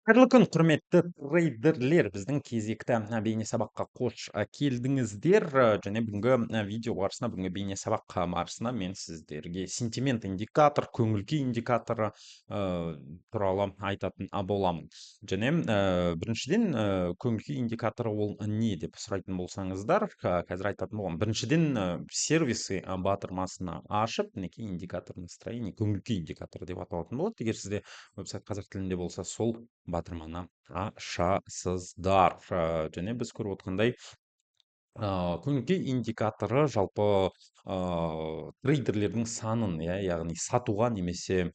Қайырлы күн, құрметті трейдерлер! Біздің кезекті бейне сабаққа қош келдіңіздер. Және бүгінгі видео барысында, бүгінгі бейне сабақ барысында мен сіздерге сентимент индикатор, көңіл күй индикаторы туралы айтатын боламын. Және біріншіден, көңіл күй индикаторы ол не деп сұрайтын болсаңыздар, қазір айтатын боламын. Біріншіден, сервисы батырмасына ашып, мінекей, индикатор настроения, көңіл күй индикаторы деп аталатын болады. Егер сізде веб-сайт қазақ тілінде болса, сол батырманы ашасыздар. Және біз көріп отырғандай, көңіл күй индикаторы жалпы трейдерлердің санын, иә, яғни сатуға немесе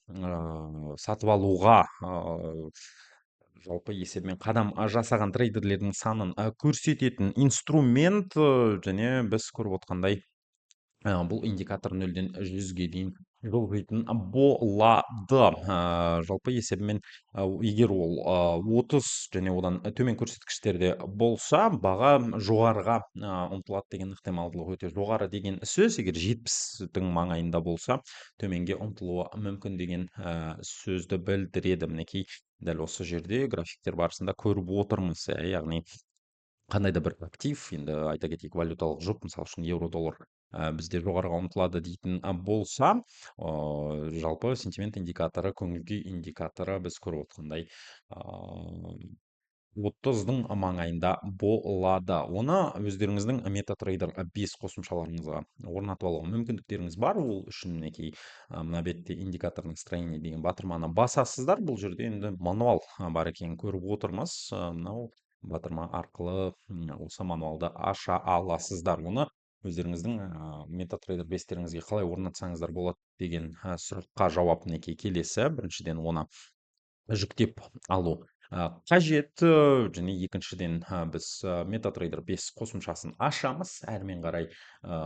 сатып алуға жалпы есебімен қадам жасаған трейдерлердің санын көрсететін инструмент. Және біз көріп отырғандай, бұл индикатор 0-ден 100-ге дейін жылжитын болады. Жалпы есебімен, егер ол 30 және одан төмен көрсеткіштерде болса, баға жоғарыға ұмтылады деген ықтималдылық өте жоғары деген сөз. Егер 70-тің маңайында болса, төменге ұмтылуы мүмкін деген сөзді білдіреді. Мінекей, дәл осы жерде графиктер барысында көріп отырмыз, яғни қандай да бір актив, енді айта кетейік, валюталық жұп, мысалы үшін евро доллар, бізде жоғарыға ұмтылады дейтін болса, жалпы сентимент индикаторы, көңіл күй индикаторы біз көріп отырғандай, 30-дың маңайында болады. Оны өздеріңіздің MetaTrader 5 қосымшаларыңызға орнатып алуға мүмкіндіктеріңіз бар. Ол үшін мінекей, мына бетте индикатор настроения деген батырманы басасыздар. Бұл жерде енді мануал бар екенін көріп отырмыз. Мынау батырма арқылы осы мануалды аша аласыздар. Оны өздеріңіздің MetaTrader 5-теріңізге қалай орнатсаңыздар болады деген сұраққа жауап мінекей келесі. Біріншіден, оны жүктеп алу қажет, және екіншіден, біз MetaTrader 5 қосымшасын ашамыз, әрмен қарай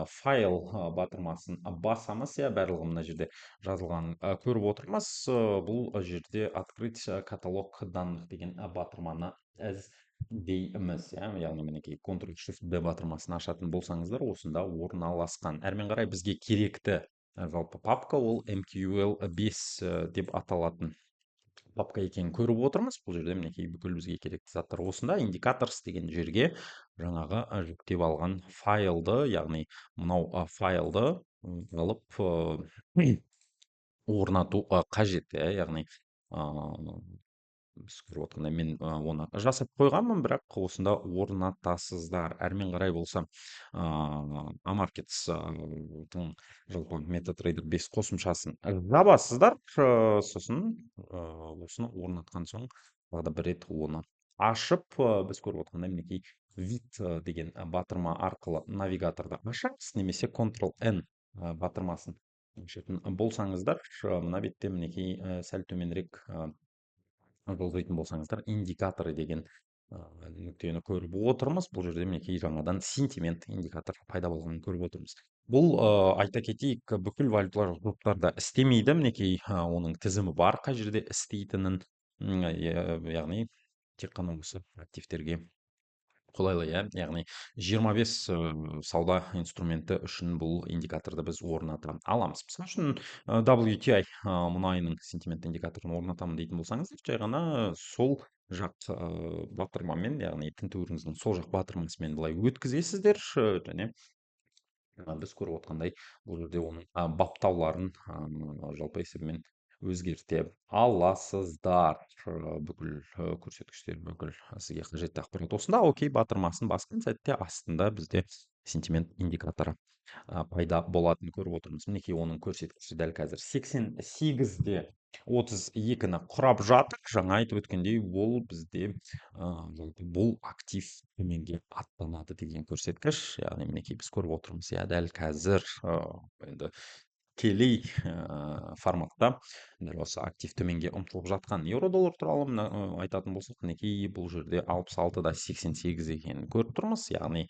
файл батырмасын басамыз, иә, барлығы мына жерде жазылғанын көріп отырмыз. Бұл жерде открыть каталог данных деген батырманы іздейміз, иә, яғни мінекей, Ctrl Shift D батырмасын ашатын болсаңыздар, осында орналасқан. Әрмен қарай бізге керекті жалпы папка ол MQL 5 деп аталатын папка екенін көріп отырмыз. Бұл жерде мінекей, бүкіл бізге керекті заттар осында. Indicators деген жерге жаңағы жүктеп алған файлды, яғни мынау файлды алып орнату қажет, иә, яғни біз көріп отырғандай, мен оны жасап қойғанмын, бірақ осында орнатасыздар. Әрмен қарай болса, Amarkets-тың жалпы MetaTrader 5 қосымшасын жабасыздар, сосын осыны орнатқан соң тағы да бір рет оны ашып, біз көріп отырғандай, мінекей, вид деген батырма арқылы навигаторды ашамыз немесе Ctrl N батырмасын ашатын болсаңыздар, мына бетте мінекей, сәл төменірек жылжитын болсаңыздар, индикаторы деген нүктені көріп отырмыз. Бұл жерде мінекей, жаңадан сентимент индикатор пайда болғанын көріп отырмыз. Бұл, айта кетейік, бүкіл валюталар жұптарда істемейді. Мінекей, оның тізімі бар, қай жерде істейтінін, яғни тек қана осы активтерге қолайлы, иә, яғни 25 сауда инструменті үшін бұл индикаторды біз орната аламыз. Мысалы үшін, WTI мұнайының сентимент индикаторын орнатамын дейтін болсаңыз, жай ғана сол жақ батырмамен, яғни тінтуіріңіздің сол жақ батырмасымен былай өткізесіздер, және біз көріп отқандай, бұл жерде оның баптауларын жалпы есебімен өзгерте аласыздар. Бүкіл көрсеткіштер, бүкіл сізге қажетті ақпарат осында. Окей батырмасын басқан сәтте астында бізде сентимент индикаторы пайда болатынын көріп отырмыз. Мінекей, оның көрсеткіші дәл қазір 88,32-ні құрап жатыр. Жаңа айтып өткендей, ол бізде жалпы бұл актив төменге аттанады деген көрсеткіш. Яғни мінекей, біз көріп отырмыз, иә, дәл қазір енді тікелей форматта дәл осы актив төменге ұмтылып жатқан. Евро доллар туралы мына айтатын болсақ, мінекей, бұл жерде 66,88 екенін көріп тұрмыз, яғни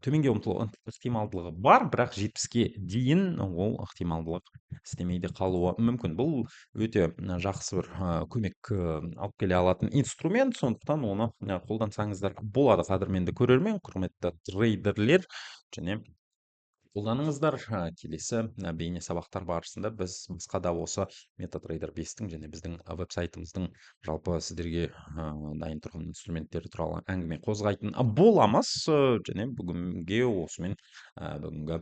төменге ұмтылу ықтималдылығы бар, бірақ 70-ке дейін ол ықтималдылық істемей де қалуы мүмкін. Бұл өте жақсы бір көмек алып келе алатын инструмент, сондықтан оны қолдансаңыздар болады, қадірменді көрермен, құрметті трейдерлер. Және Қолданыңыздар. Келесі бейне сабақтар барысында біз басқа да осы MetaTrader 5-тің және біздің веб-сайтымыздың жалпы сіздерге дайын тұрған инструменттері туралы әңгіме қозғайтын боламыз. Және бүгінге осымен бүгінгі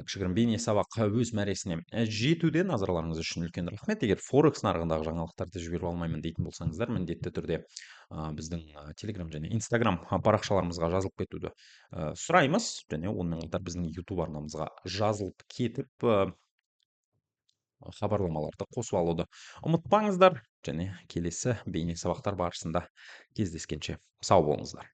кішігірім бейне сабақ өз мәресіне жетуде. Назарларыңыз үшін үлкен рахмет. Егер форекс нарығындағы жаңалықтарды жіберіп алмаймын дейтін болсаңыздар, міндетті түрде біздің Телеграм және Инстаграм парақшаларымызға жазылып кетуді сұраймыз және онымен қатар біздің Ютуб арнамызға жазылып кетіп, хабарламаларды қосып алуды ұмытпаңыздар. Және келесі бейне сабақтар барысында кездескенше сау болыңыздар.